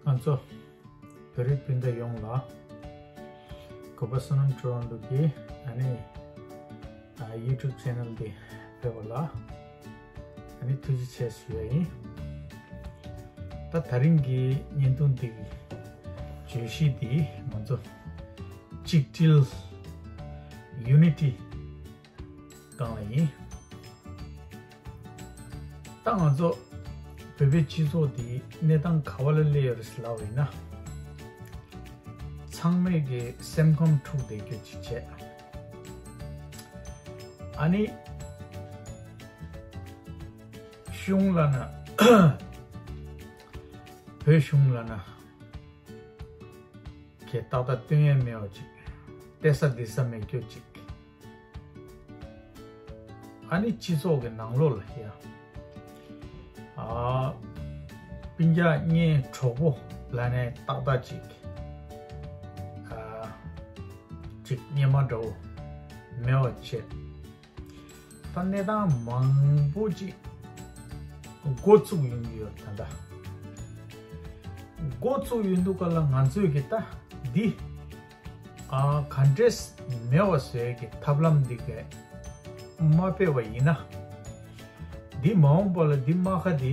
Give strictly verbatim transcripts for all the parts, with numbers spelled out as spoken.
ང་ཚོ་བོད་རིགས་སྤུན་ཟླ་ཡོངས་ལ་གུས་པ་བསོད་ནམས་གྲུབ་དབང་ལུག་གི་ཨ་ནི་ཨ་YouTube channel འདི་ཕེབས་པ་ལ་ཨ་ནི་ཐུགས་རྗེ་ཆེ་ཞུ་ཡ་ཡིན། ད་ད་རིང་གི་བརྙན་ཐུང་འདི་གི་བརྗོད་གཞི་འདི་ང་ཚོ་གཅིག་སྒྲིལ་unity སྒང་ལ་ཡིན། ད་ང་ཚོ་བོད་པའི་སྤྱི་ཚོགས་འདི་གནས་སྟངས་ག་བ་ལ་སླེབས་ཡོད་རེད་ཟེར་ལབ་པ་ཡིན་ན། ཚང་མས་ཀྱི་སེམས་ཁམས་འཁྲུག་བསྡད་རྒྱུ་ཅིག་བྱས། ཨ་ནི་གཞུང་ལ་ན་བོད་གཞུང་ལ་ན་གི་ཏག་ཏག་སྟོན་ཡས་མེད་པ་ཅིག་སྟེར་ས་འདི་ས་མེད་རྒྱུ་ཅིག་ཨ་ནི་སྤྱི་ཚོགས་ཀྱི་ནང་ལོགས་ལ་ཡ། ཨ། སྤུན་ཀྱག་གཉེན་གྲོགས་པོ་ལ་ནས་ཏག་ཏག་ཅིག་ཨ། ཅིག་སྙན་མ་འདྲ་བོ་མེད་པ་བྱས། ད་གནས་སྟངས་མང་པོ་ཅིག་འགོ་བཙུགས་ཡོང་གི་ཡོད་ད་ལྟ། འགོ་བཙུགས་ཡོང་དུས་ག་ལ་ང་ཚོས་ཀྱི་ད་འདི། ཨ། ག་འདྲས་མེད་པ་བཟོ་ཡས་ཀྱི་ཐབས་ལམ་འདི་གས་མ་སྤེལ་བ་ཡིན་ན། འདི་མ་འོངས་པ་ལ་འདི་རྨ་ཁ་འདི་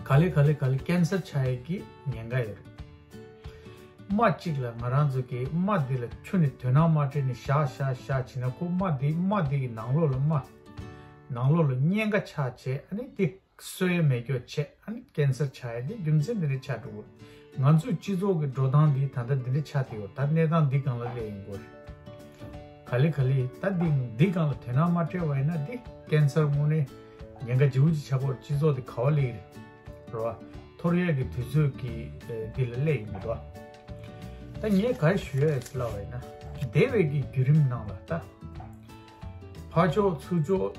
ག་ལེ་ག་ལེ་ག་ལེ་ཀན་སར་ཆགས་ཡས་ཀྱི་ཉེན་ཁ་ཡོད་རེད། རྨ་གཅིག་ལ་ང་རང་ཚོ་གི་རྨ་འདི་ལ་ཆུ་ནས་དོ་སྣང་མ་སྤྲད་ནས་བཞག་བཞག་བཞག་བྱས་ན་ཁོ་རྨ་འདི་རྨ་འདི་གི་ནང་ལོགས་ལ་རྨ་ནང་ལོགས་ལ་གཉན་ཁ་ཆགས་བྱས་ཨ་ནི་འདི། གསོ་ཡ་མེད་སྐྱོ་བྱས་ཨ་ནི་ཀན་སར་ཆགས་ཡ་དེ་རྒྱུ་མཚན་འདི་འདྲ་ཆགས་འགྲོ་གི་རེད། ང་ཚོའི་སྤྱི་ཚོགས་ཀྱི་འགྲོ་སྟངས་འདི་ད་ལྟ་འདི་འདྲ་ཆགས་བསྡད་ཡོད། ད་གནས་སྟངས་འདི་སྒང་ལ་སླེབས་ཡོང་གི་རེད། ག་ལེ་ག་ལེ་ད་འདི་འདི་སྒང་ལ་དོ་སྣང་མ་སྤྲད་པ་ཡིན་ན་འདི་ཀན་སར་དངོས་གནས་ཉེན་ཁ་ལྗིད་པོ་ཅིག་ཆགས་ཀྱི་ཡོད་རེད། སྤྱི་ཚོགས་འདི་ག་བ་སླེབས་ཀྱི་རེད་རེད་བ། འཐོར་ཡ་གི་དུས་ཚོད་ཀྱི་འདི་ལ་སླེབས་ཡོང་གི་འདུག་ད་ངས་ག་རེ་ཞུ་ཡ་ཡོད་ལབ་པ་ཡིན་ན་འདས་པའི་གི་བརྒྱུད་རིམ་ནང་ལ་ད། ཕར་ཕྱོགས་ཚུར་ཕྱོགས་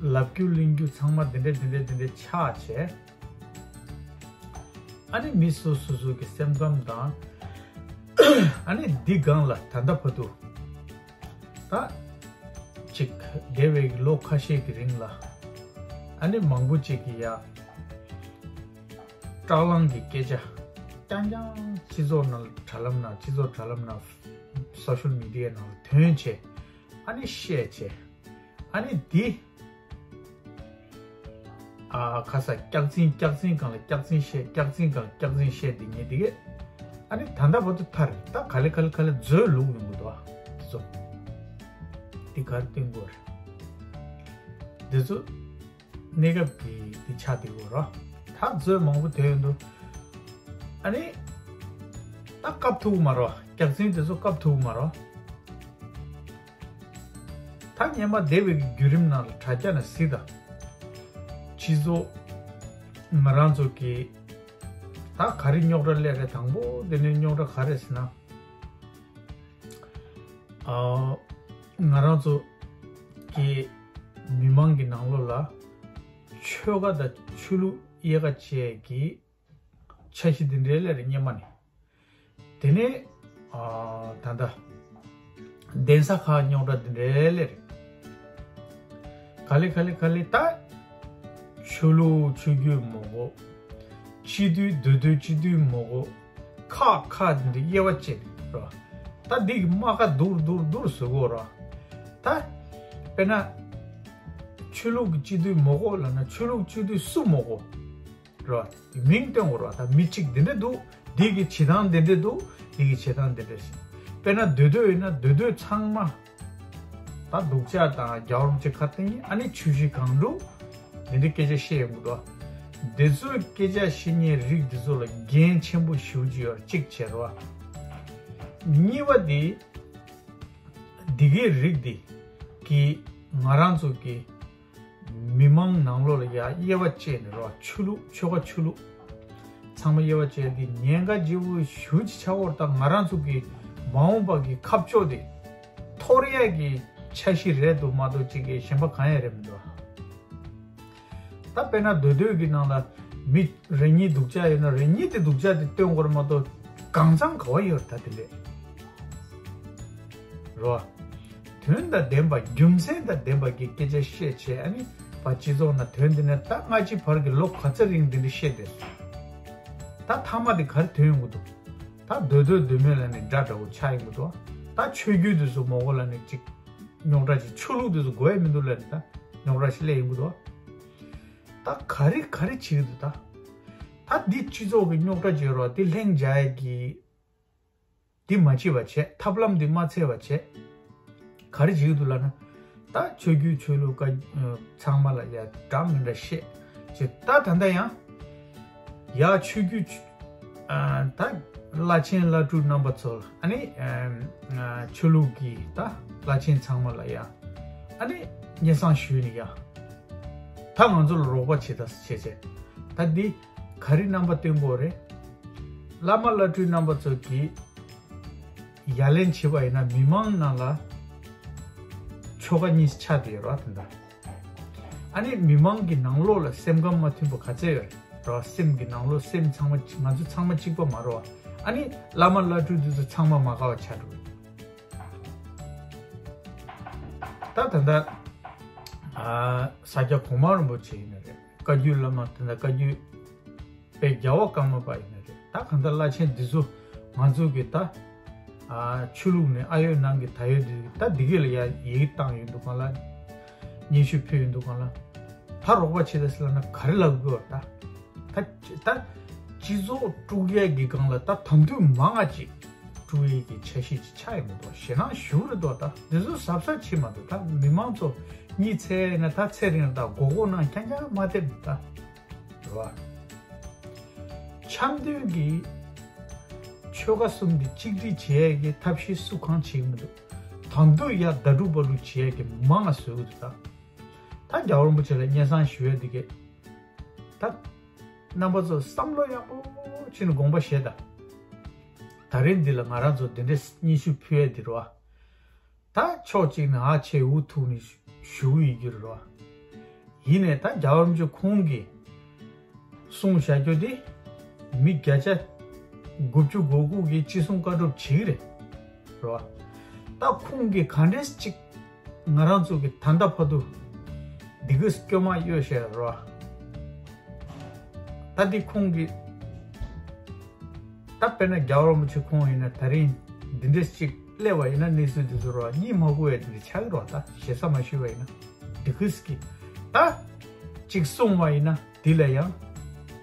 ལབ་རྒྱུ་གླེང་རྒྱུ་ཚང་མ་འདི་འདྲ་འདི་འདྲ་འདི་འདྲ་ཆགས་བྱས། ཨ་ནི་མི་སོ་སོ་སོ་གི་སེམས་ཁམས་དང་། ཨ་ནི་འདི་སྒང་ལ་ད་ལྟ་བར་དུ། ད། ཅིག་འདས་པའི་ལོ་ཁ་ཤས་ཀྱི་རིང་ལ། ཨ་ནི་མང་པོ་ཅིག་གིས་ཡ། སྐྲག་ལངས་ཀྱི་སྐད་ཆ། རྐྱང་རྐྱང་སྤྱི་ཚོགས་ནང་དྲ་ལམ་ནང་སྤྱི་ཚོགས་དྲ་ལམ་ནང་། སོ་ཤལ་མི་ཌི་ཡ་ནང་ལ་ཐོན་བྱས། ཨ་ནི་བཤད་བྱས། ཨ་ནི་འདི། ཨ་ཁ་ས་སྐྱག་རྫུན་སྐྱག་རྫུན་སྒང་ལ་སྐྱག་རྫུན་བཤད་སྐྱག་རྫུན་སྒང་ལ་སྐྱག་རྫུན་བཤད་འདི་ངས་འདི་གས། ཨ་ནི་ད་ལྟ་བར་དུ་ཐར་ད་ག་ལེ་ག་ལེ་ག་ལེ་མཛོད་ལུག་ཡོང་གི་འདུག་ཨ། འདི་ཚོ། འདི་གར་སྟོན་དགོས་རེད། འདི་ཚོ། གནས་སྐབས་ཀྱི་འདི་ཆགས་འདི་དགོས་ར། ད་མཛོད་མང་པོ་དེ་ཡོང་འདུག་ཨ་ནི། ད་བཀབ་ཐུབ་མ་རོ། སྐྱག་རྫུན་དེ་ཚོ་བཀབ་ཐུབ་མ་རོ། ད་སྔོན་མ་འདས་པའི་བརྒྱུད་རིམ་ནང་ལ་དྲ་རྒྱ་ན་གཟིགས་དང་། སྤྱི་ཚོགས། ང་རང་ཚོ་གི། ད་ག་རེ་རྙོག་དྲ་སླེབས་རེད་དང་པོ་དེ་ནས་རྙོག་དྲ་ག་རེ་ཟེར་ན། ཨ། ང་རང་ཚོ་གི་མི་མང་གི་ནང་ལོགས་ལ་ཆོལ་ཁ་དང་ཆོས་ལུགས་དབྱེ་ཁ་བཅས་ཀྱི་འཆར་གཞི་འདི་འདྲའི་སླེབས་རེད་སྔོན་མ་ནས། དེ་ནས་ཨ། ད་ལྟ་གདན་ས་ཁག་རྙོག་དྲ་འདི་འདྲའི་སླེབས་རེད། ག་ལེ་ག་ལེ་ག་ལེ་ད། ཆོས་ལུགས་ཆོས་བརྒྱུད་མ་དགོས། སྤྱི་འཐུས་མདོ་སྟོད་སྤྱི་འཐུས་མ་དགོས། ཁག་ཁག་འདི་དབྱེ་བ་ཕྱེ་རོ། ད་འདི་གི་རྨ་ཁ་སྡུར་སྡུར་སྡུར་བཟོ་དགོས་རོ། ད། དཔེར་ན། ཆོས་ལུགས་ཀྱི་སྤྱི་འཐུས་མ་དགོས་ལབ་ན་ཆོས་ལུགས་སྤྱི་འཐུས་སུ་མ་དགོས། རོ། མིང་སྟོན་དགོས་རོ། ད་མི་གཅིག་འདི་འདྲ་འདུག་འདི་གི་བྱེད་སྟངས་འདི་འདྲ་འདུག་འདི་གི་བྱེད་སྟངས་འདི་འདྲ་ཞིག་དཔེར་ན་མདོ་སྟོད་ཡིན་ན་མདོ་སྟོད་ཚང་མ། ད་སྡུག་ཅག་དང་རྒྱལ་བ་རིན་པོ་ཆེ་ཁ་བསྟན་ཨ་ནི་ཆུ་བཞི་སྒང་དྲུག་འདི་འདྲའི་སྐད་ཆ་བཤད་ཡོང་གི་འདུག་འདི་ཚོའི་སྐད་ཆ་བཤད་མཁན་རིགས་འདི་ཚོ་ལ་འགན་ཆེན་པོ་ཞེ་པོ་ཅིག་ཡོད་རེད་གཅིག་བྱས་རོ། གཉིས་པ་འདི། འདི་གའི་རིགས་འདི་གིས་ང་རང་ཚོ་གི་མི་མང་ནང་ལོགས་ལ་ཡ་དབྱེ་བ་བཅད་ནས་རོ། ཆོས་ལུགས་ཆོལ་ཁ་ཆོས་ལུགས་ཚང་མ་དབྱེ་བ་བཅད་དེ་ཉེན་ཁ་ལྗིད་པོ་ཞེ་པོ་ཅིག་ཆགས་ཀྱི་ཡོད་རེད། ད་ང་རང་ཚོ་གི་མ་འོངས་པ་གི་ཁ་ཕྱོགས་དེ་འཐོར་ཡ་གི་འཆར་གཞི་རེད་འདུག་མ་གཏོགས་གཅིག་གི་གཞན་པ་གང་ཡང་རེད་མི་འདུག་ད་དཔེར་ན་མདོ་སྟོད་ཀྱི་ནང་ལ་མི་རེ་གཉིས་སྡུག་ཅག་ཡོད་ན་རེ་གཉིས་དེ་སྡུག་ཅག་དེ་སྟོན་དགོས་རེད་མ་གཏོགས་གང་ཚང་ག་བ་ཡོད་རེད་ད་དེ་འདྲས་རོ། དོན་དང་ལྡན་པ་རྒྱུ་མཚན་དང་ལྡན་པ་གི་སྐད་ཆ་བཤད་བྱས་ཨ་ནི་བ་སྤྱི་ཚོགས་ནང་དོན་འདི་ནས་ད་སྔ་ཕྱི་བར་གྱི་ལོ་ག་ཚོད་རིང་འདི་འདྲ་བཤད་བསྡད་སོང་ ད་མཐའ་མ་དེ་ག་རེ་ཐོན་ཡོང་གི་འདུག་ད་སྡོད་སྡོད་སྡོད་མེད་ལ་ནི་དགྲ་འདྲ་བོ་ཆགས་ཡོང་གི་འདུག་ད་ཆོས་བརྒྱུད་དེ་ཚོ་མོ་གོ་ལ་ནི་ཅིག་རྙོག་དྲ་ཅིག་ཆོས་ལུགས་དེ་ཚོ་དགོས་ཡ་མི་འདུག་ལ་ནི་ད་རྙོག་དྲ་ཞིག་སླེབས་ཡོང་གི་འདུག་ད་ག་རེ་ག་རེ་བྱེད་ཀྱི་འདུག་ད་ད་འདི་སྤྱི་ཚོགས་ཀྱི་རྙོག་དྲ་བྱེད་རོགས་འདི་ལྷིང་འཇགས་ཀྱི་འདི་མ་བྱེད་པ་བྱས། ཐབས་ལམ་འདི་མ་འཚོལ་བ་བྱས། ག་རེ་བྱེད་ཀྱི་འདུག་ལབ་ན། ད་ཆོས་བརྒྱུད་ཆོས་ལུགས་ཀ་ཚང་མ་ལ་ཡ་འདྲ་མི་འདྲ་བཤད་ཅེས། ད་ད་ལྟ་ཡང་ཡ་ཆོས་བརྒྱུད་ཨ་ད་བླ་ཆེན་བླ་སྤྲུལ་རྣམ་པ་ཚོ་ལ་ཨ་ནི་ཨ་ཆོས་ལུགས་ཀྱི་ད་བླ་ཆེན་ཚང་མ་ལ་ཡ་ཨ་ནི་སྙན་སེང་ཞུས་ནས་ཡ་ད་ང་ཚོ་ལ་རོགས་པ་བྱེད་ད་བྱེད་བྱེད། ད་འདི་ག་རེ་རྣམ་པ་སྟོན་དགོས་རེད། བླ་མ་བླ་སྤྲུལ་རྣམ་པ་ཚོ་གིས་ཡ་ལན་བྱེད་པ་ཡིན་ན་མི་མང་ནང་ལ་ཆོལ་ཁ་གཉིས་ཆགས་བསྡད་ཡོད་རེད་བ། དེ་འདྲ་ཨ་ནི་མི་མང་གི་ནང་ལོགས་ལ་སེམས་ཁམས་མ་མཐུན་པ་ག་ཚད་ཡོད་རེད་བ། སེམས་ཀྱི་ནང་ལོགས་སེམས་ཚང་མ་གཅིག་ང་ཚོ་ཚང་མ་གཅིག་པ་མ་རེད་བ། ཨ་ནི་བླ་མ་བླ་སྤྲུལ་དེ་ཚོ་ཚང་མ་མ་དགའ་བ་ཆགས་འགྲོ་གི་རེད། ད་ད་ལྟ་ཨ་ས་སྐྱ་གོང་མ་རིན་པོ་ཆེ་ཡིན་ན་རེད། བཀའ་བརྒྱུད་བླ་མ་དེ་འདྲ་བཀའ་བརྒྱུད་དཔེ་རྒྱལ་བ་ཀརྨ་པ་ཡིན་ན་རེད། ད་གང་ལྟར་བླ་ཆེན་འདི་ཚོ་ང་ཚོ་གི་ད་ཨ་ཆོས་ལུགས་ནས་ཨ་ཡོད་ནང་གི་ད་ཡོད་འདི་ད་འདི་གས་ལ་ཡ་ཡི་གེ་བཏང་ཡོད་འདུག་ག་ལ། སྙན་ཞུ་ཕུལ་ཡོད་འདུག་ག་ལ། ད་རོགས་པ་བྱེད་ད་ཟེར་ལབ་ན་ག་རེ་ལབ་དགོས་བ། ད་ད་ད་སྤྱི་ཚོགས་དཀྲུག་ཡས་ཀྱི་སྒང་ལ་ད་དམ་དུས་མང་ང་ཅིག་དཀྲུག་ཡས་ཀྱི་འཆར་གཞི་ཅིག་ཆགས་ཡོད་མི་འདུག་ཞེད་སྣང་ཞུ་རེ་འདུག་ད་འདི་ཚོ་གཟབ་གཟབ་བྱེད་མ་འདུག་ད་མི་མང་ཚོ་གཉིད་ཚད་ན་ད་ཚེ་རིང་ད་མགོ་སྐོར་ནང་རྐྱང་རྐྱང་མ་སྡོད་ད། རེད་བ། འཆམ་མཐུན་གྱི་ཆོལ་ཁ་གསུམ་འདི་གཅིག་སྒྲིལ་བྱེད་ཡས་ཀྱི་ཐབས་ཤེས་སུ་གང་བྱེད་ཀྱི་མི་འདུག་དམ་དུ་ཡ་ད་དཀྲུག་པ་ལུག་བྱེད་ཡས་ཀྱི་མང་ང་བཟོས་ཀྱི་འདུག་ད་ད་རྒྱལ་བ་རིན་པོ་ཆེ་ལ་སྙན་སེང་ཞུ་ཡས་འདི་གས་ད་རྣམ་པ་ཚོ་བསམ་བློ་ཡག་པོ་བྱས་ནས་དགོངས་པ་བཞེས་ད། ད་རེས་འདི་ལ་ང་རང་ཚོ་འདི་འདྲའི་སྙན་ཞུ་ཕུལ་ཡས་འདི་རེད་བ། ད་ཕྱོགས་གཅིག་ནས་ཧ་ཆེ་འུ་ཐུག་ནས་ཞུ་གི་ཡོད་རེད་བ། ཡིན་ནས་ད་རྒྱལ་བ་རིན་པོ་ཆེ་ཁོང་གིས་གསུངས་བཞག་རྒྱུ་དེ་མི་བརྒྱ་ཆ་དགུ་བཅུ་གོ་དགུ་གིས་ཅི་གསུང་བཀའ་སྒྲུབ་བྱེད་ཀྱི་རེད། རེད་བ། ད་ཁོང་གིས་ག་འདྲས་ཅིག་ང་རང་ཚོ་གི་ད་ལྟ་བར་དུ་འདི་གི་སྐྱོ་མ་གཡོ་བཞག་རེད་བ། ད་འདི་ཁོང་གིས་ད་དཔེར་ན་རྒྱལ་བ་རིན་པོ་ཆེ་ཁོང་ཡིན་ན་ད་རིང་འདི་འདྲས་ཅིག་སླེབས་པ་ཡིན་ན་གནས་ཚུལ་འདི་ཚོ་རོ་གཉིད་མ་ཁུག་ཡ་འདི་འདྲ་ཆགས་ཀྱི་རོ། ད་ཞེ་ས་མ་ཞུས་པ་ཡིན་ན་འདི་ཁུ་སི་ཀི་ད་ཅིག་གསུངས་པ་ཡིན་ན་འདི་ལ་ཡང་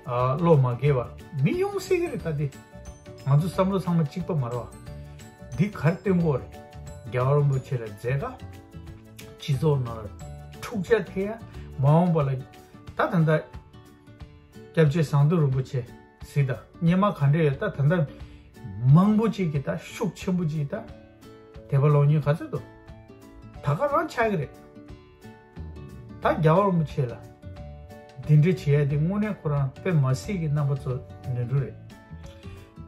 ཨ་བློ་མ་འགེལ་བ་མི་ཡོང་སྲིད་ཀྱི་རེད། ད་འདི་ང་ཚོ་བསམ་བློ་ཚང་མ་གཅིག་པ་མ་རེད་བ། འདི་ག་རེ་སྟོན་དགོས་རེད། རྒྱལ་བ་རིན་པོ་ཆེ་ལ་མཛད་དཀའ་སྤྱི་ཚོགས་ནང་ལ་འཁྲུག་ཆ་ཐེབས་ཡ་མ་འོངས་པ་ལ་ད་ད་ལྟ་སྐྱབས་རྗེ་ཟམ་གདོང་རིན་པོ་ཆེ། གཟིགས་དང་སྙན་མ་ག་འདྲ་ཡོད་ད། ད་ལྟ་མང་པོ་ཅིག་གིས་ད་ཤུགས་ཆེན་པོ་ཅིག་ད་དད་པ་ལོག་མཁན་ག་ཚོད་འདུག་ད་ག་རང་ཆགས་ཀྱི་རེད། ད་རྒྱལ་བ་རིན་པོ་ཆེ་ལ་འདི་འདྲ་བྱེད་ཡ་དེ་དངོས་གནས་ཁོ་རང་དཔེ་མ་སྲིད་ཀྱི་རྣམ་པ་ཚོ་ནོར་འཁྲུལ་རེད།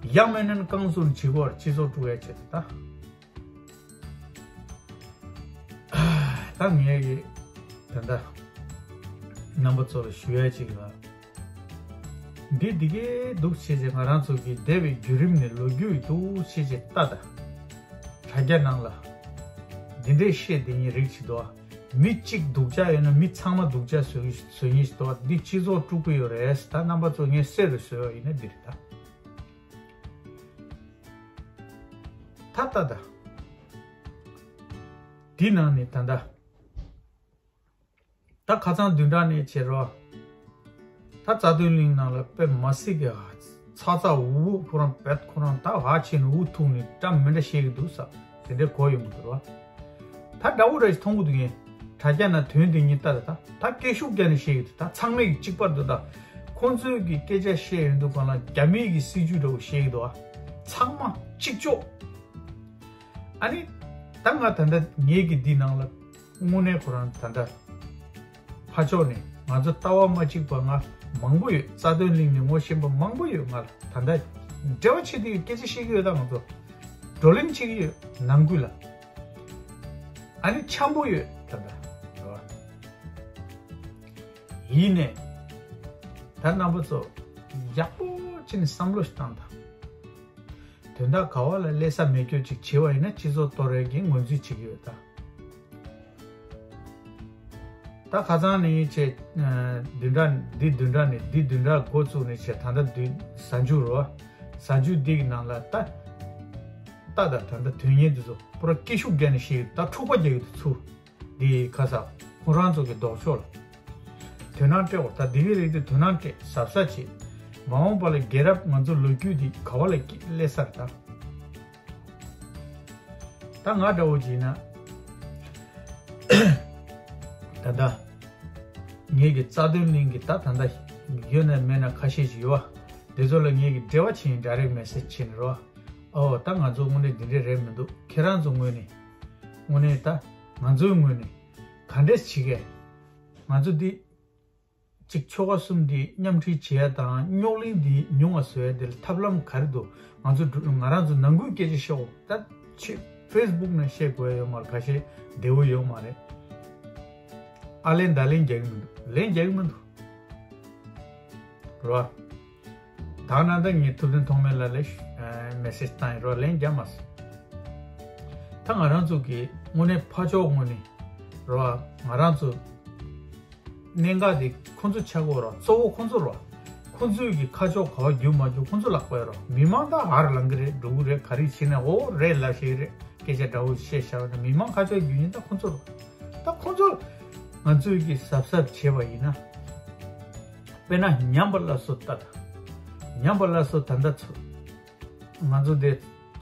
ཡང་མིན་ན་རྐང་བཙུགས་བྱེད་དགོས་རེད། སྤྱི་ཚོགས་དཀྲུག་ཡ་ཆེད་དུ་ད། ད་ངས་ཀྱི་ད་ལྟ་རྣམ་པ་ཚོ་ལ་ཞུ་ཡ་ཅིག་ལ། འདི་འདི་གའི་འདུག་བྱས་རྗེས་ང་རང་ཚོ་གི་འདས་པའི་བརྒྱུད་རིམ་ནས་ལོ་རྒྱུས་འདུག་བྱས་རྗེས་ལྟ་ད། དྲ་རྒྱ་ནང་ལ་འདི་འདྲའི་བཤད་བསྡད་མཁན་རིགས་ཅིག་འདུག་ཨ། མི་གཅིག་སྡུག་ཅག་ཡོད་ན་མི་ཚང་མ་སྡུག་ཅག་བཟོ་བཟོ་མཁན་ཞིག་འདུག་ཨ། འདི་སྤྱི་ཚོགས་དཀྲུག་གི་ཡོད་རེད། ད་རྣམ་པ་ཚོ་ངས་གསལ་རུ་བཟོས་པ་ཡིན་ན་འདི་རེད་ད། ད་ལྟ་ད། འདི་ནང་ནས་ད་ལྟ། ད་ཁ་སང་བདུན་ཕྲག་ནས་བྱེད་རོགས། ད་རྩ་དོན་གླིང་ནང་ལ་དཔེ་མ་སྲིད་ཀྱི་ཚ་ཚ་འུར་འུར་ཁོ་རང་བེད་ཁོ་རང་ད་ཧ་ཆེ་ནས་འུ་ཐུག་ནས་འདྲ་མི་འདྲ་བཤད་ཀྱི་འདུག་ས་དེ་འདྲའི་གོ་ཡོང་གི་འདུག་རོ། ད་འདྲ་བོ་ར་ཞིག་མཐོང་གི་འདུག་ངས་དྲ་རྒྱ་ན་དོན་དེ་ཉིད་ལྟ་ད་ད་ད་སྐད་ཤུགས་བརྒྱབ་ནས་བཤད་ཀྱི་འདུག་ད་ཚང་མས་ཀྱི་གཅིག་པར་འདུག་ད་ཁོང་ཚོས་ཀྱི་སྐད་ཆ་བཤད་ཡོང་དུས་གང་ལ་རྒྱ་མིའི་གི་སྲིད་ཇུས་འདྲ་བོ་བཤད་ཀྱི་འདུག་ཨ། ཚང་མ་གཅིག་ལྕོགས། ཨ་ནི་ད་ང་ད་ལྟ་ངེད་ཀྱི་འདི་ནང་ལ་དངོས་གནས་ཁོ་རང་ད་ལྟ་ཕར་ཕྱོགས་ནས་ང་ཚོ་ལྟ་བ་མ་གཅིག་པ་ང་མང་པོ་ཡོད། རྩ་དོན་གླིང་ནས་ངོ་ཤེས་པ་མང་པོ་ཡོད། ང་ལ་ད་ལྟ་འབྲེལ་བ་བྱེད་དུས་སྐད་ཆ་བཤད་ཀྱི་ཡོད། ད་ང་ཚོ་བགྲོ་གླེང་བྱེད་ཀྱི་ཡོད་ནང་ཁུལ་ལ། ཨ་ནི་འཆམ་པོ་ཡོད་ད་ལྟ་རེད་བ། ཡིན་ནས་ད་རྣམ་པ་ཚོ་ཡག་པོ་བྱས་ནས་བསམ་བློ་ཞིག་བཏང་དང་། དོན་དག་ག་བ་ལ་སླེབས་ས་མེད་རྒྱུ་ཅིག་བྱེད་པ་ཡིན་ན་སྤྱི་ཚོགས་གཏོར་ཡས་ཀྱི་ངོས་འཛིན་བྱེད་ཀྱི་ཡོད་ད། ད་ ད་ཁ་སང་ནས་བྱས། ཨ། བདུན་ཕྲག་འདི་བདུན་ཕྲག་ནས་འདི་བདུན་ཕྲག་འགོ་བཙུགས་ནས་བྱས། ད་ལྟ་བདུན། གཟའ་མཇུག་རེད་བ། གཟའ་མཇུག་འདི་གི་ནང་ལ་ད་ད་ད་ད་ལྟ་དོན་གཉེར་འདི་ཚོ་པུ་ར་སྐད་ཤུགས་བརྒྱབ་ནས་བཤད་ཀྱི་ད་འཁྲུག་པ་རྒྱག་གི་འདུག་ཚུར་འདི་ཁ་སང་ཁོ་རང་ཚོ་གི་ལྡོག་ཕྱོགས་ལ་དོ་སྣང་སྤྲད་འོ། ད་འདི་གི་རིགས་དེ་དོ་སྣང་སྤྲད་གཟབ་གཟབ་བྱེད། མ་འོངས་པ་ལ་རྒྱལ་རབས་ང་ཚོ་ལོ་རྒྱུས་འདི་ག་བ་ལ་སླེབས་ས་རེད་ད། ད་ང་འདྲ་བོ་བྱས་ན། ད་ལྟ་ངེད་ཀྱི་རྩ་དོན་གླིང་གི་ད་ད་ལྟ་ཡོད་ན་མེད་ན་ཁ་ཤས་ཤིག་ཡོད་བ། འདི་ཚོ་ལ་ངེད་ཀྱི་འབྲེལ་བ་བྱས་ཡིན། ཌའི་རེག་མེ་སེ་ཇི་བྱས་ནས་རོ། ཨོ་ད་ང་ཚོ་དངོས་གནས་འདི་འདྲས་རེད་མི་འདུག་ཁྱེད་རང་ཚོ་ངོས་ནས། དངོས་གནས་ད་ང་ཚོའི་ངོས་ནས་ག་འདྲས་བྱེད་གས། ང་ཚོ་འདི་གཅིག་ཆོལ་ཁ་གསུམ་འདི་མཉམ་འཁྲིད་བྱེད་ཡ་དང་། རྙོག་གླེང་འདི་ཉུང་བ་བཟོ་ཡ་འདི་ལ་ཐབས་ལམ་ག་རེ་འདུག་ང་ཚོ་འགྲོ། ང་རང་ཚོ་ནང་ཁུལ་སྐད་ཆ་བཤད་འོ། ད་ཕྱི་ཕེ་སི་བུག་ནང་བཤད་དགོས་ཡ་ཡོད་མ་རེད། ཁ་ཤས་བདེ་བོ་ཡོད་མ་རེད། ཨ་ལན་ད་ལན་རྒྱག་གི་མི་འདུག་ལན་རྒྱག་གི་མི་འདུག་རོ། ད་ནང་ད་ངས་ཐུབ་བསྟན་ཐོགས་མེད་ལགས་ལ་མེ་སེ་ཇི་བཏང་ཡིན་རོ། ལན་རྒྱག་མ་སོང་། ད་ང་རང་ཚོ་གི་དངོས་གནས་ཕར་ཕྱོགས་ངོས་ནས་རོ། ང་རང་ཚོ་གནད་འགག་དེ་ཁོ་ཚོ་ཆགས་ཀྱི་ཡོད་རེད། གཙོ་བོ་ཁོ་ཚོ་རེད། ཁོ་ཚོས་ཀྱི་ཁ་ཕྱོགས་ག་པར་བསྒྱུར་མ་བསྒྱུར་ཁོ་ཚོ་ལག་པ་ཡོད་རེད། མི་མང་ད་ཧར་ལངས་ཀྱི་རེད། འགྲོ་གི་རེད། ག་རེ་བྱས་ན་འོ་རེད་ལབ་ཤེས་ཀྱི་རེད། སྐད་ཆ་འདྲ་བོ་བཤད་བཞག་པ་ན་མི་མང་ཁ་ཕྱོགས་བསྒྱུར་མཁན་ད་ཁོ་ཚོ་རེད། ད་ཁོ་ཚོ་ང་ཚོས་ཀྱི་གཟབ་གཟབ་བྱས་པ་ཡིན་ན། དཔེར་ན་ཉམས་པ་སླར་གསོ་ལྟ་ད། ཉམས་པ་སླར་གསོ་ད་ལྟ་ཚོ་ང་ཚོ་དེ་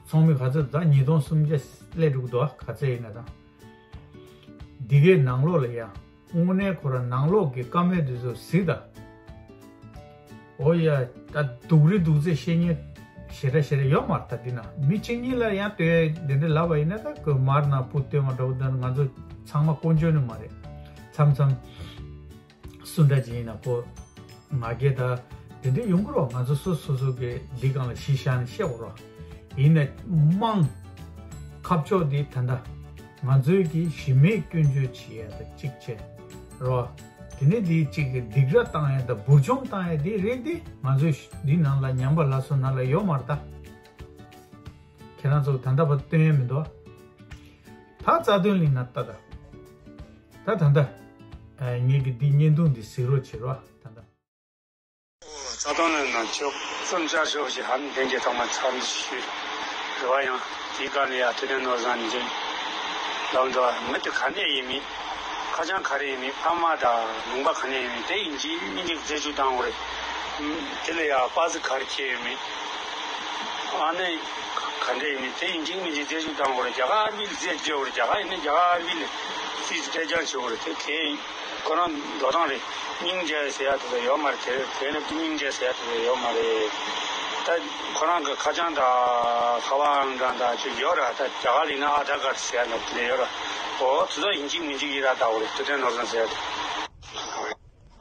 ཚོགས་མི་ག་ཚོད་ད་ཉིས་སྟོང་སུམ་བརྒྱ་སླེབས་འགྲོ་གི་འདུག་ཨ། ག་ཚད་ཡིན་ན་ད། འདི་གའི་ནང་ལོགས་ལ་ཡ། དངོས་གནས་ཁོ་རང་ནང་ལོགས་ཀྱི་བཀའ་མོལ་དེ་ཚོ་གཟིགས་དང་། འོ་ཡ། ད་སྡུག་རུས་སྡུག་ཚད་བཤད་མཁན་ཞེ་དྲག་ཞེ་དྲག་ཡོད་མ་རེད། ད་འདི་ན་མི་གཅིག་གཉིས་ལ་ཡང་ལྟོས་འདི་འདྲ་ལབ་པ་ཡིན་ན་ད་ཁོས་མར་ནང་བུ་སྟོན་པ་འདྲ་བོ། ད་ང་ཚོ་ཚང་མ་དཀོན་མཆོག་ནི་མ་རེད། མཚམས་མཚམས་སུ་འདྲ་ཅིག་ཡིན་ན་ཁོ་ང་རྒྱལ་ད་དེ་འདྲ་ཡོང་གི་རོ། ང་ཚོ་སོ་སོ་སོ་གི་འདི་སྒང་ལ་གཞི་བཞག་ནས་བཤད་དགོས་རོ། ཡིན་ན་དམངས་ཁ་ཕྱོགས་འདི་ད་ལྟ་ང་ཚོའི་གི་གཞི་མེད་སྐྱོན་བརྗོད་བྱེད་ཡ་ད་གཅིག་བྱས་རོ། དེ་ནས་འདི་གཅིག་གི་སྡིགས་ར་བཏང་ཡ་ད་འབུར་འཇོམས་བཏང་ཡ་འདི་རེད། འདི་ང་ཚོས་འདི་ནང་ལ་ཉམས་པ་སླར་གསོ་ནང་ལ་ཡོད་མ་རེད་ད། ཁྱེད་རང་ཚོ་ད་ལྟ་བར་སྟོན་ཡ་མི་འདུག་ད་རྩ་དོན་གླིང་ན་ལྟ་ད། ད་ད་ལྟ་ངེད་ཀྱི་འདི་བརྙན་ཐུང་འདི་གཟིགས་རོགས་བྱེད་རོགས་ད་ལྟ། རྩ་དོན་ལ་ན་ཆོག་གསུམ་ཆར་ཤོག་ཞེས་ཧ་ནི་དེང་གི་ཐོག་མ་ཚར་ནས་ཞུས། རེ་བ་ཡང་དེའི་སྐབས་ནས་ཡང་དུས་དྲན་ནོར་བཟང་འཇིག་ལམ་འགྲོ་མི་དེ་ག་ནས་ཡིན་མིན། ཁ་བྱང་ག་རེ་ཡིན་མིན། ཕ་མ་དང་ལུང་པ་ག་ནས་ཡིན་མིན་དེ་ཡིན་གཅིག་མིན་གཅིག་རྩད་གཅོད་བཏང་དགོས་རེད། དེ་ལ་ཡང་པ་སི་ག་རེ་ཁྱེར་ཡོད་མིན། ཨ་ནི་ག་འདྲ་ཡིན་མིན་དེ་ཡིན་གཅིག་མིན་གཅིག་རྩད་གཅོད་བཏང་དགོས་རེད། རྒྱ་གར་ཨར་བིལ་རྩད་གཅོད་དགོས་རེད། རྒྱ་གར་ཡིན་ན་རྒྱ་གར་ཨར་བིལ་སྲིད་སྤྲད་རྐྱང་བྱེད་དགོས་རེད། དེ་གས་ཡིན། ཁོ་རང་འགྲོ་སྟངས་རེད། སྙིང་རྗེ་ཟེར་ཡ་དེ་ཚོ་ཡོད་མ་རེད། དེ་དེ་ནི་སྙིང་རྗེ་ཟེར་ཡ་དེ་ཚོ་ཡོད་མ་རེད། ད་ཁོ་རང་གི་ཁ་བྱང་དང་ཁ་པར་ཨང་གྲངས་དང་ཅིག་ཡོད་ར། ད་རྒྱ་གར་ཡིན་ན་ཨ་དྷར་ཀར་ཟེར་ཡ་ནི་དེ་ཡོད་ར། འོ་དེ་ཚོ་ཡིན་གཅིག་མིན་གཅིག་ཡིན་ར་ད་འོ་རེད། དུས་དྲན་ནོར་བཟང་ཟེར་ཡ་དེ།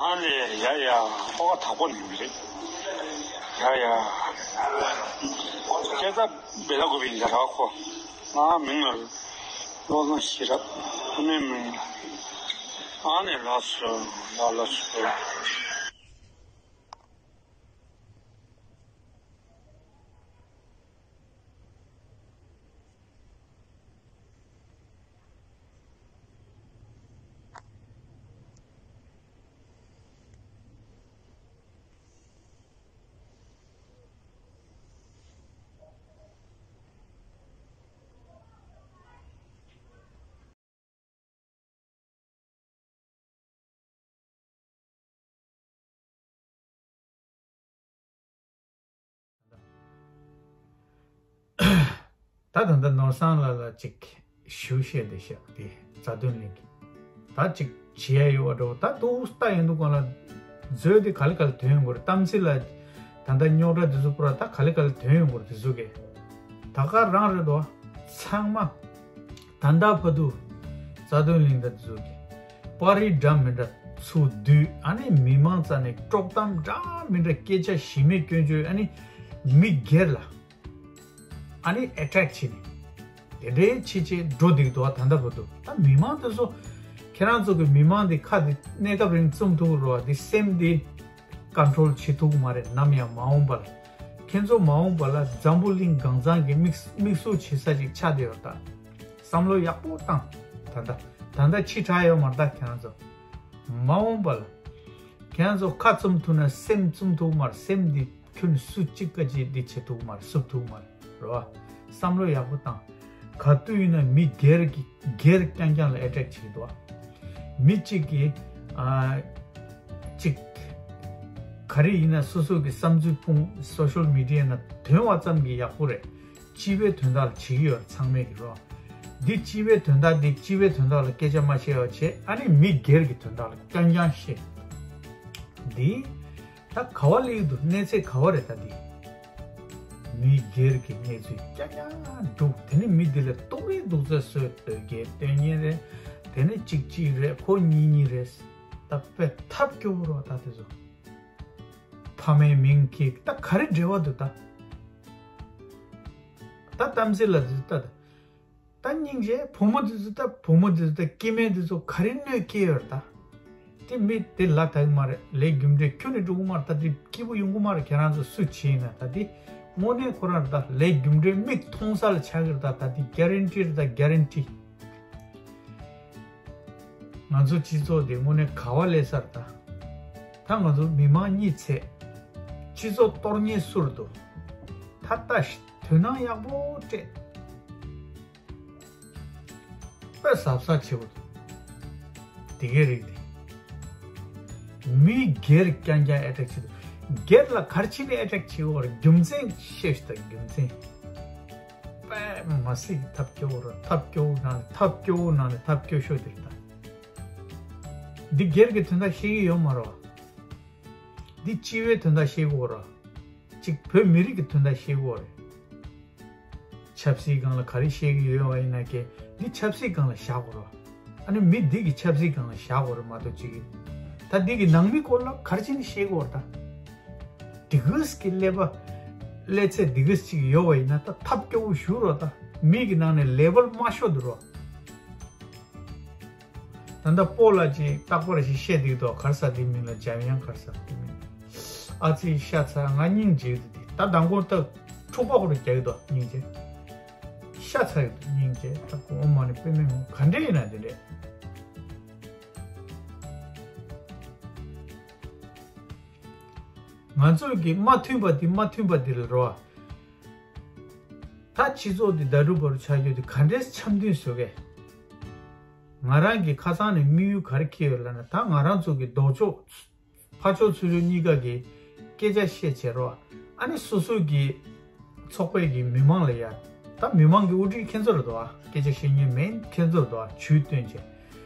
ཨ་ལས་ཡ་ཡ་ཨོ་ཁ་དག་པོ་ནི་མི་རེད། ཡ་ཡ། སྐྱེ་ས་བེ་ལ་གོ་བི་ཡིན་ད་ར་ཁོ། ང་མིང་ལ་བློ་བཟང་ཤེས་རབ་ཁོ་མོའི་མིང་ལ། ཨ་ནེ་ལགས་སོ་ལགས་ལགས་སོ། ད་ད་ལྟ་ནོར་བཟང་ལགས་ལ་ཅིག་ཞུ་བཤད་དེ་བཤད་དེ་རྩ་དོན་གླིང་གི་ད་ཅིག་བྱེད་ཡ་ཡོད་པ་འགྲོ། ད་ཏོག་ཙམ་ལྟ་ཡོང་དུས་སྒང་ལ་མཛོད་དེ་ག་ལེ་ག་ལེ་ཐོན་ཡོང་གི་རེད། གཏམ་ཚིག་ལ་ད་ལྟ་རྙོག་དྲ་དེ་ཚོ་པུ་ར་ད་ག་ལེ་ག་ལེ་ཐོན་ཡོང་གི་རེད། དེ་ཚོ་གི་ད་ག་རང་རེད་དོ། ཚང་མ་ད་ལྟ་བར་དུ་རྩ་དོན་གླིང་ད་དེ་ཚོ་གི་པར་རིས་འདྲ་མི་འདྲ་ཚུར་བསྡུས། ཨ་ནི་མི་མང་རྩ་ནས་དཀྲོག་གཏམ་འདྲ་མི་འདྲ་སྐད་ཆ་གཞི་མེད་སྐྱོན་བརྗོད། ཨ་ནི་མི་སྒེར་ལ་ཨ་ནི་ཨེ་ཊེག་བྱས་ནས་དེ་འདྲའི་ཕྱི་ཕྱི་འགྲོ་བསྡད་འདུག་ད་ལྟ་བར་དུ་ད་མི་མང་དེ་ཚོ་ཁྱེད་རང་ཚོ་གི་མི་མང་དེ་ཁ་དེ་གནས་སྐབས་རིང་བཙུམ་ཐུབ་རོགས། དེ་སེམས་དེ་ཀོན་ཊོལ་བྱེད་ཐུབ་མ་རེད། ནམ་ཡང་མ་འོངས་པ་ལ་ཁྱེད་ཚོ་མ་འོངས་པ་ལ་འཛམ་བུ་གླིང་གང་ཚང་གི་དམིགས་དམིགས་སུ་བྱེད་ས་ཞིག་ཆགས་བསྡད་ཡོད། ད་བསམ་བློ་ཡག་པོ་བཏང་། ད་ལྟ་ད་ལྟ་ཕྱི་དྲགས་ཡོད་མ་རེད། ད་ཁྱེད་རང་ཚོ་ མ་འོངས་པ་ལ་ཁྱེད་རང་ཚོ་ཁ་བཙུམ་ཐུབ་ན་སེམས་བཙུམ་ཐུབ་མ་རེད། སེམས་འདི་ཁྱོན་སུ་གཅིག་ག་ཅིག་འདི་བྱེད་ཐུབ་མ་རེད། བསུབ་ཐུབ་མ་རེད། རེད་བ། བསམ་བློ་ཡག་པོ་བཏང་། ག་དུས་ཡིན་ན་མི་སྒེར་གྱི་སྒེར་རྐྱང་རྐྱང་ལ་ཨེ་ཊེག་བྱེད་ཀྱི་འདུག་བ། མི་གཅིག་གིས་ཨ་གཅིག་ག་རེ་ཡིན་ན་སོ་སོ་གི་བསམ་ཚུལ་ཕུང་སོ་ཤལ་མི་ཌི་ཡ་ནང་ཐོན་པ་ཙམ་གྱིས་ཡག་པོ་རེད། སྤྱི་པའི་དོན་དག་ལ་བྱེད་ཀྱི་ཡོད་རེད། ཚང་མས་ཀྱི་རོ། འདི་སྤྱི་པའི་དོན་དག་འདི་སྤྱི་པའི་དོན་དག་ལ་སྐད་ཆ་མ་བཤད་པ་བྱས། ཨ་ནི་མི་སྒེར་གྱི་དོན་དག་ལ་རྐྱང་རྐྱང་བཤད། འདི་ད་ག་བ་སླེབས་འདུག་གནས་ཚད་ག་བ་རེད་ད་འདི། མི་སྒེར་གྱི་གནས་ཚུལ་རྐྱང་རྐྱང་སྒྲུག་དེ་ནི་མི་འདི་ལ་རྟོག་རེས་སྡུག་ཚ་བཟོས། དོལ་རྒྱལ་དོན་གཉེར་རེད། དེ་ནི་གཅིག་གཅིག་རེད། ཁོ་གཉིས་གཉིས་རེད། ད་དཔེ་ཐབས་སྐྱོ་བོ་རོ། ད་དེ་ཚོ་ཕ་མའི་མིང་གི་ད་ག་རེ་འབྲེལ་བ་འདུག་ད། ད་གཏམ་ཚིག་ལ་འདི་ད། ད་སྙིང་རྗེ། བུ་མོ་འདི་ཚོ་ད། བུ་མོ་འདི་ཚོ་ད། སྐྱེ་དམན་འདི་ཚོ་ག་རེ་གནོད་སྐྱེལ་ཡོད་རེད་ད། དེ་མི་དེ་ལ་ད་གི་མ་རེད། ལས་རྒྱུ་འབྲས་ཁྱོན་ནས་འགྲོ་གི་མ་རེད་ད། དེ་སྐྱིད་པོ་ཡོང་གི་མ་རེད། ཁྱེད་རང་ཚོ་སུ་བྱས་ཡིན་ན་ད། དེ་དངོས་གནས་ཁོ་རང་རེད་ད། ལས་རྒྱུ་འབྲས་མིག་མཐོང་ས་ལ་ཆགས་ཀྱི་རེད་ད། ད་དེ་གྷ་རན་ཊི་རེད་ད། གྷ་རན་ཊི། ང་ཚོ་སྤྱི་ཚོགས་དེ་དངོས་གནས་ག་བ་སླེབས་ས་རེད་ད། ད་ང་ཚོ་མི་མང་གཉིད་ཚད། སྤྱི་ཚོགས་གཏོར་ཉེས་སུ་རེད་འདུག་ད་ལྟ་དོ་སྣང་ཡག་པོ་སྤྲད། དཔེ་གཟབ་གཟབ་བྱེད་དགོས་འདུག་དེ་གའི་རིགས་དེ། མི་སྒེར་རྐྱང་རྐྱང་ཨེ་ཊེག་བྱེད་འདུག་སྒེར་ལ་ག་རེ་བྱས་ནས་ཨེ་ཊེག་བྱེད་དགོས་རེད། རྒྱུ་མཚན་ཤེས་ཤིག་ད། རྒྱུ་མཚན། དཔེ་མི་སྲིད་ཐབས་སྐྱོ་བོ་རེད། ཐབས་སྐྱོ་བོ་ནང་ནས་ཐབས་སྐྱོ་བོ་ནང་ནས་ཐབས་སྐྱོ་ཤོས་དེ་རེད་ད། འདི་སྒེར་གྱི་དོན་དག་ཤེས་ཀྱི་ཡོད་མ་རེད་བ། འདི་སྤྱི་པའི་དོན་དག་ཤེས་དགོས་རེད་བ། གཅིག་བོད་མི་རིགས་ཀྱི་དོན་དག་ཤེས་དགོས་རེད། ཆབ་སྲིད་སྒང་ལ་ག་རེ་བཤད་ཀྱི་ཡོད་པ་ཡིན་ན་ཀྱེ། འདི་ཆབ་སྲིད་སྒང་ལ་བཞག་དགོས་རེད། ཨ་ནི་མི་འདི་གི་ཆབ་སྲིད་སྒང་ལ་བཞག་དགོས་རེད་མ་གཏོགས་གཅིག་གི། ད་འདི་གི་ནང་མི་སྐོར་ལ་ག་རེ་བྱས་ནས་བཤད་དགོས་རེད་ད། འདི་གས་ཀྱི་ཀླད་པ། ཀླད་ཚད་འདི་གས་ཅིག་ཡོད་པ་ཡིན་ན་ད་ཐབས་སྐྱོ་བོ་ཞུ་རོགས་ད། མི་གི་ནང་ནས་ལེ་བལ་དམའ་ཤོས་འདུག་རོགས། ད་ལྟ་སྤོ་ལགས་ཀྱིས་རྟག་པར་ཞིག་བཤད་འདུག་དོ། ག་རེ་ཟེར་དེ་མིང་ལ་འཇམ་དབྱངས། ག་རེ་ཟེར་དེ་མིང་ཨ་ཙི་ཤ་ཚ། ང་སྙིང་རྗེ་འདུག་དེ་ད་མདང་དགོང་ད་འཁྲུག་པ་ཁོ་རང་རྒྱག་གི་འདུག་སྙིང་རྗེ། ཤ་ཚ་གི་འདུག་སྙིང་རྗེ། ད་ཁོ་འོ་མ་ནི་དཔེ་མེད་ངོ་། ག་འདྲ་ཡིན་ན་དེ་འདྲས། ང་ཚོ་གི་མ་མཐུན་པ་འདི་མ་མཐུན་པ་འདི་ལ་རོ། ད་སྤྱི་ཚོགས་འདི་ད་རུ་བ་རུ་ཆགས་རྒྱུ་འདི་ག་འདྲས་འཆམ་མཐུན་བཟོ་གས། ང་རང་གི་ཁ་སང་ནས་དམིགས་ཡུལ་ག་རེ་འཁྱེར་ཡོད་ལབ་ན། ད་ང་རང་ཚོ་གི་ལྡོག་ཕྱོགས། ཕར་ཕྱོགས་ཚུར་ཕྱོགས་གཉིས་ཀ་གི་སྐད་ཆ་བཤད་བྱེད་རོགས། ཨ་ནི་སོ་སོ་གི་ཚོགས་པའི་གི་མི་མང་ལ་ཡ། ད་མི་མང་གི་དབུ་ཁྲིད་ཁྱེད་ཚོ་རེད་དོ། ཨ་སྐད་ཆ་བཤད་མཁན་མེན་ཁྱེད་ཚོ་རེད་དོ། ཨ་ཇུས་བཏོན་བྱས།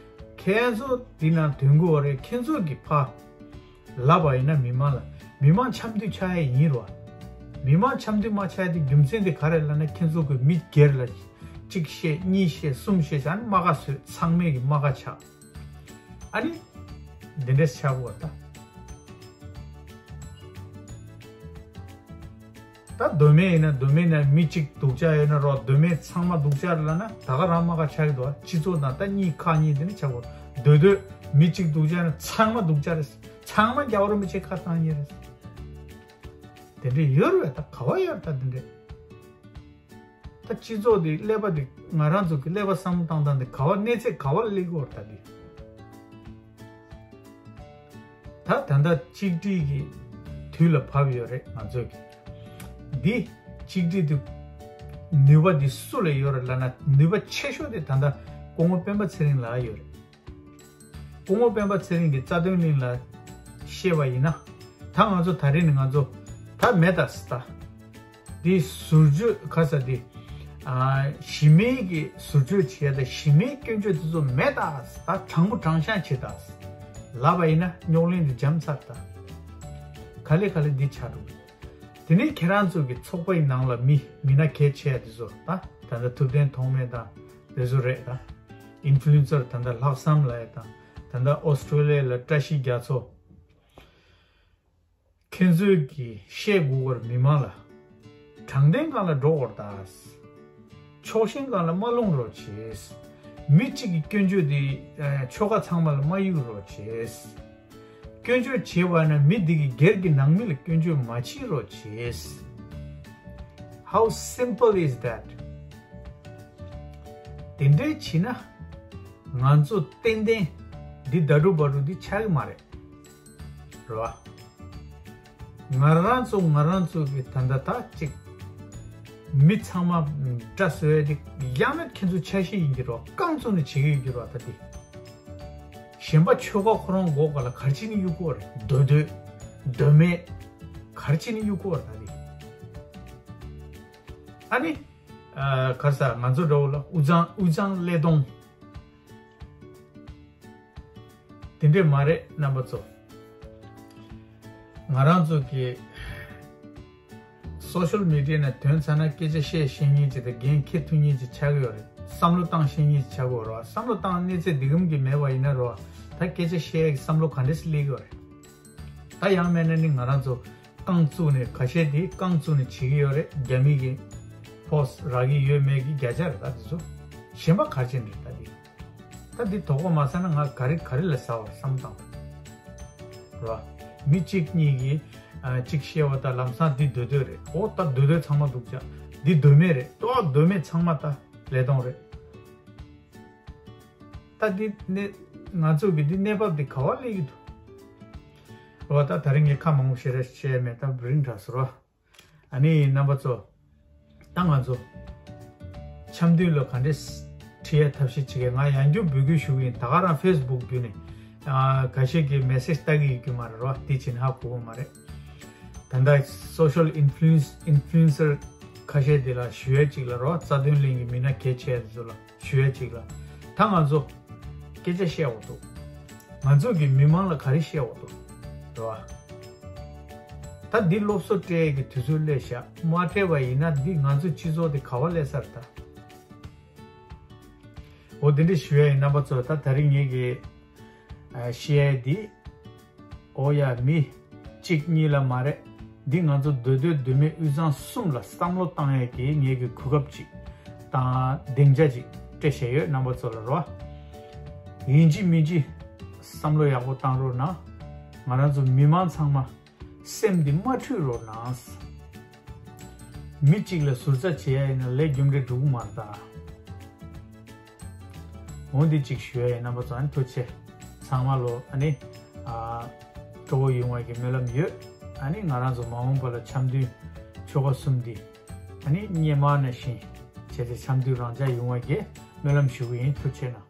ཁྱེད་ཚོ་འདི་ནང་དོན་གོ་བ་རེད། ཁྱེད་ཚོ་གི་ཕ་ལབ་པ་ཡིན་ན་མི་མང་ལ། མི་མང་འཆམ་མཐུན་ཆགས་ཡ་ཡིན་རོ། མི་མང་འཆམ་མཐུན་མ་ཆགས་ཡ་དེ་རྒྱུ་མཚན་དེ་ག་རེ་ལབ་ན། ཁྱེད་ཚོ་གི་མི་སྒེར་ལ་གཅིག་བཤད་གཉིས་བཤད་གསུམ་བཤད་བྱས། ཨ་ནི་རྨ་ཁ་བཟོས། ཚང་མས་གི་རྨ་ཁ་ཆགས། ཨ་ནི་འདི་འདྲས་ཆགས་པ་ད། ད་མདོ་སྨད་ཡིན་ན། མདོ་སྨད་ན་མི་གཅིག་སྡུག་ཅག་ཡོད་ན་རོ། མདོ་སྨད་ཚང་མ་སྡུག་ཅག་རེད་ལབ་ན་ད་ག་རང་རྨ་ཁ་ཆགས་ཀྱི་འདུག་སྤྱི་ཚོགས་ནང་ད་གཉིས་ཁག་གཉིས་དེ་ནི་ཆགས་པ། མདོ་སྟོད་མི་གཅིག་སྡུག་ཅག་ན་ཚང་མ་སྡུག་ཅག་རེད། ཚང་མ་རྒྱལ་བ་རིན་པོ་ཆེ་ཁ་བཏང་ཡས་རེད། དེ་འདྲས་ཡོད་རེད། ད་ག་བ་ཡོད་རེད། ད་དེ་འདྲས། ད་སྤྱི་ཚོགས་འདི་ཀླད་པ་འདི་ང་རང་ཚོ་གི་ཀླད་པ་བསམ་བློ་བཏང་སྟངས་འདི་ག་བ་གནས་ཚད་ག་བ་སླེབས་ཀྱི་ཡོད་རེད་ད་འདི། ད་ད་ལྟ་གཅིག་སྒྲིལ་གྱི་དུས་ལ་བབས་ཡོད་རེད་ང་ཚོ་གི། འདི་གཅིག་སྒྲིལ་འདི་ནུས་པ་འདི་སུ་ལ་ཡོད་རེད་ལབ་ན། ནུས་པ་ཆེ་ཤོས་དེ་ད་ལྟ་སྐུ་ངོ་སྤེན་པ་ཚེ་རིང་ལ་ཡོད་རེད། སྐུ་ངོ་སྤེན་པ་ཚེ་རིང་གིས་རྩ་དོན་གླིང་ལ་བཤད་པ་ཡིན་ན། ད་ང་ཚོ་ད་རེས་ནས་ང་ཚོ་ད་མེད་ད་ཟེར་ད། འདི་ཟུར་བཅོས་ག་ས་འདི། ཨ་གཞི་མེད་ཀྱི་ཟུར་བཅོས་བྱས་ད། གཞི་མེད་སྐྱོན་བརྗོད་དེ་ཚོ་མེད་ད་ཟེར་ད། དྲང་པོ་དྲང་བཞག་བྱེད་ད་ཟེར་ལབ་པ་ཡིན་ན་རྙོག་གླེང་འདི་འཇམ་ཚར་ད། ག་ལེ་ག་ལེ་འདི་ཆགས་འགྲོ་གི། དེ་ནས་ཁྱེད་རང་ཚོ་གི་ཚོགས་པའི་ནང་ལ་མི་མི་སྣ་གལ་ཆེ་ཡ་དེ་ཚོ་ད། ད་ལྟ་ཐུབ་བསྟན་ཐོགས་མེད་དང་། དེ་ཚོ་རེད་ད། ཨིན་ཕུ་ལུ་ཨེན་སར་ད་ལྟ་ལྷག་བསམ་ལབ་ཡ་དང་། ད་ལྟ་ཨོ་སི་ཀྲོ་ལི་ཡ་ལ་བཀྲ་ཤིས་རྒྱ་མཚོ། ཁྱེད་ཚོས་ཀྱིས་བཤད་དགོས་པར་མི་མང་ལ། དྲང་བདེན་སྒང་ལ་འགྲོ་དགོས་ད། ཕྱོགས་ཞེན་སྒང་ལ་མ་ལྷུང་རོགས་བྱེད། མི་གཅིག་གི་སྐྱོན་བརྗོད་དེ་ཨ་ཆོལ་ཁ་ཚང་མ་ལ་མ་གཡུག་རོགས་བྱེད། སྐྱོན་བརྗོད་བྱེད་པ་ན་མི་འདི་གི་སྒེར་གྱི་ནང་མི་ལ་སྐྱོན་བརྗོད་མ་བྱེད་རོགས་བྱེད། How simple is that? དེ་འདྲའི་བྱས་ན་ང་ཚོ་ཏན་ཏན་ འདི་ད་དྲུག་བ་དྲུག་འདི་ཆགས་ཀྱི་མ་རེད། རེད་བ། ང་རང་ཚོ་ང་རང་ཚོ་གི་ད་ལྟ་ད་ཅིག་མི་ཚང་མ་འདྲ་བཟོ་ཡ་འདི་ཡང་ན་ཁྱེད་ཚོ་ཆ་ཤས་ཡིན་གྱི་རོགས། རྐང་བཙུགས་ནས་བྱེད་ཀྱི་ཡོད་ཀྱི་རོགས། ད་འདི་གཞན་པ་ཆོལ་ཁ་ཁོ་རང་མགོ་སྐོར་ལ་ག་རེ་བྱས་ནས་གཡུག་གི་ཡོད་རེད། མདོ་སྟོད་མདོ་སྨད་ག་རེ་བྱས་ནས་གཡུག་གི་ཡོད་རེད། ད་འདི་ཨ་ནི་ཨ་ག་རེ་ཟ། ང་ཚོ་འདྲ་བོ་ལ་དབུས་གཙང་དབུས་གཙང་ཀླད་སྟོང་། དེ་འདྲས་མ་རེད་རྣམ་པ་ཚོ། ང་རང་ཚོ་གི་སོ་ཤལ་མི་ཌི་ཡ་ནང་ཐོན་ཚར་ན་སྐད་ཆ་བཤད་ཤེས་མཁན་ཅིག་དང་འགན་འཁྱེར་ཐུབ་མཁན་ཅིག་ཆགས་ཀྱི་ཡོད་རེད། བསམ་བློ་བཏང་ཤེས་མཁན་ཅིག་ཆགས་ཀྱི་ཡོད་རེད་བ། བསམ་བློ་བཏང་གནས་ཚད་འདི་གམ་གྱི་མེད་པ་ཡིན་ན་རེད་བ། ད་སྐད་ཆ་བཤད་ཡག་གི་བསམ་བློ་ག་འདྲས་སེ་སླེབས་ཀྱི་ཡོད་རེད། ད་ཡང་མེད་ན་ནི་ང་རང་ཚོ་རྐང་བཙུགས་ནས་ཁ་ཤས་དེ་རྐང་བཙུགས་ནས་བྱེད་ཀྱི་ཡོད་རེད། རྒྱ་མི་གི་ཕོ་སི་རག་གི་ཡོད་མེད་ཀྱི་བརྒྱ་ཆ་རེད། ད་དེ་ཚོ་གཞན་པ་ག་རེ་བྱས་ནས་རེད། ད་དེ་ད་འདི་དོགས་པ་མ་ཟ་ན་ང་ག་རེ་ག་རེ་ལ་ཟ་བར་བསམ་བཏང་། རེད་བ། མི་གཅིག་གཉིས་ཀྱིས་ཨ་གཅིག་བཤད་པ་ད་ལམ་སང་འདི་མདོ་སྟོད་རེད། ཨོ་ད་མདོ་སྟོད་ཚང་མ་འདུག་ཅག་འདི་མདོ་སྨད་རེད། ཨོ་མདོ་སྨད་ཚང་མ་ད་ཀླད་སྟོང་རེད། ད་འདི་གནས་ང་ཚོ་གི་འདི་གནས་བབ་འདི་ག་བ་སླེབས་ཀྱི་འདུག་འོ་ད་ད་རིང་ངས་ཁ་མང་པོ་ཞེ་དྲག་བཤད་མེད། ད་རིང་དྲག་སོང་ར། ཨ་ནི་རྣམ་པ་ཚོ། ད་ང་ཚོ་འཆམ་མཐུན་ལ་ག་འདྲས་ཁྲིད་ཡ་ཐབས་ཤེས་བྱེད་ཀྱི། ང་ཡང་བསྐྱར་འབོད་སྐུལ་ཞུ་གི་ཡིན། ད་ག་རང་ཕེ་སི་བུག་བརྒྱུད་ནས་ཨ་ཁ་ཤས་ཀྱིས་མེ་སེ་ཇི་ལྟ་གི་ཡོད་ཀྱི་མ་རེད་རོ། དེ་བྱས་ན་ཧ་གོ་གི་མ་རེད། ད་ལྟ་སོ་ཤལ་ཨིན་ཕུ་ལུ་ཨིན་ཕུ་ལུ་ཨེན་སར་ཁ་ཤས་དེ་ལ་ཞུ་ཡ་གཅིག་ལ་རོ། རྩ་དོན་གླེང་གི་མི་སྣ་གལ་ཆེ་དེ་ཚོ་ལ་ཞུ་ཡ་གཅིག་ལ། ད་ང་ཚོ་སྐད་ཆ་བཤད་འོ་འདུག་ང་ཚོ་གི་མི་མང་ལ་ག་རེ་བཤད་འོ་འདུག་རེད་བ། ད་འདི་སློབ་གསོ་སྤྲད་ཀྱི་དུས་ཚོད་སླེབས་ཤག་མ་སྤྲད་པ་ཡིན་ན་འདི་ང་ཚོ་སྤྱི་ཚོགས་དེ་ག་བ་སླེབས་ས་རེད་ད། འོ་དེ་འདྲ་ཞུ་ཡ་ཡིན་རྣམ་པ་ཚོ། ད་ད་རིང་ངེད་ཀྱི་ཨ་བཤད་ཡ་འདི། ཨོ་ཡ་མི་གཅིག་གཉིས་ལ་མ་རེད། འདི་ང་ཚོ་མདོ་སྟོད་མདོ་སྨད་དབུས་གཙང་གསུམ་ལ་བསམ་བློ་བཏང་ཡས་ཀྱི་ངེད་ཀྱི་གོ་སྐབས་ཅིག་དང་སྡིངས་ཆ་ཅིག་སྤྲད་བཞག་ཡོད་རྣམ་པ་ཚོ་ལ་རོ། ཡིན་གཅིག་མིན་གཅིག་བསམ་བློ་ཡག་པོ་བཏང་རོགས་གནང་། ང་རང་ཚོ་མི་མང་ཚང་མ་སེམས་འདི་མ་འཁྲུག་རོགས་གནང་། མི་གཅིག་ལ་ཟུར་ཟ་བྱེད་ཡ་ཡིན་ན་ལས་རྒྱུ་འབྲས་འགྲུབ་ཀྱི་མ་རེད་ད། འོ་འདི་གཅིག་ཞུ་ཡ་ཡིན་རྣམ་པ་ཚོ། ཨ་ནི་ཐུགས་རྗེ་ཆེ། ཚང་མ་ལོ་ཨ་ནི་ཨ་སྤྲོ་བོ་ཡོང་བ་གི་སྨོན་ལམ་ཡོད། ཨ་ནི་ང་རང་ཚོ་མ་འོངས་པ་ལ་འཆམ་མཐུན་ཆོལ་ཁ་གསུམ་འདི་ཨ་ནི་སྔོན་མ་ནང་བཞིན་བྱས་ཏེ་འཆམ་མཐུན་རང་འཇགས་ཡོང་བ་གི་སྨོན་ལམ་ཞུ་གི་ཡིན། ཐུགས་རྗེ་གནང་།